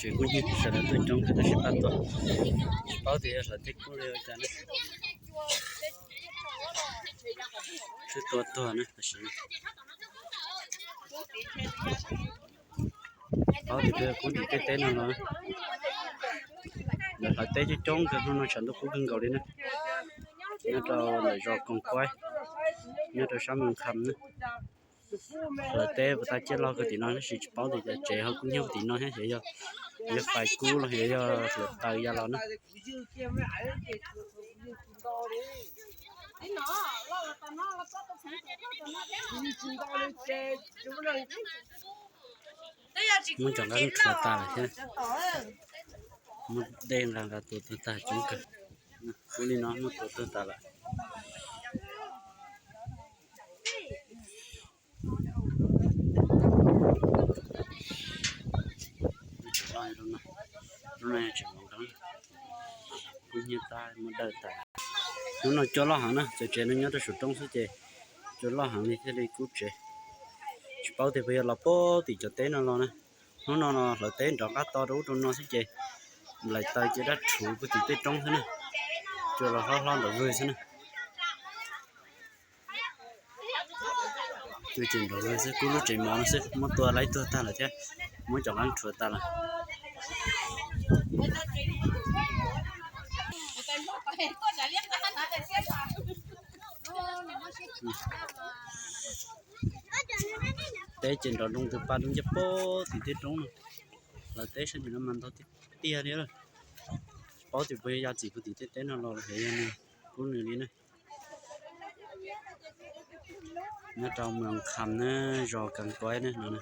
Tsev kub hnyiab sawv daws tuaj coob kawg tab sis pab tuag, tsis paub tias yog hlawv teb kub li ua cas na. Twb tua tuag na tab sis paub tias peb kub tim tej teb no los, lawv hlawv teb coob coob kawg, hnub no tshav ntuj kub kawg nkaus li na. Nyob rau ntawm zos Koos Kuaib, nyob rau sab Moos Kham na. Hlawv teb puas tau ciaj loj kawg tim no tab sis tsis paub tias cov tsev ho kub hnyiab tim no thiab xyov yog, yog fais kub los xyov yog hlawv taws ya los na. Muab cov nqeeb rhuav tas lawm thiab, muab dej nqa nqa tua tuag tag coob kawg. Kub li no muab tua tuag tas lawm. Lub no tseem ua nqeeb, kub hnyiab tas muab dawj tas. Hnub no cua loj heev na, txawm tsev no nyob rau saum roob xwb ces cua loj heev li thiaj li kub tsev. Tsis paub tias puas yog los puag tim cov teb no los na. Hnub no no hlawv teb nrov qab to rau ub rau no xwb ces nplaim taws ces dab rhuv puag tim tej roob xwb na. Cua los hlob hlob nrov vwg xwb na. Cua ces nrov vwg xwb, kub lub tsev mov no xwb, muab tua laib tuag tag lawm thiab, muab cov nqeeb rhuav tas lawm. Teb ces nrov nroo tus pa rau ncej puag tim tej roob no. Hlawv teb sab tim no mas ntau tiag tiag li lawm. Tsis paub tias puas yog ya txim puag tim tej teb no los los xyov yog nws kub nws li na. Nyob rau Moos Kham na, zos Koos Kuaib na no.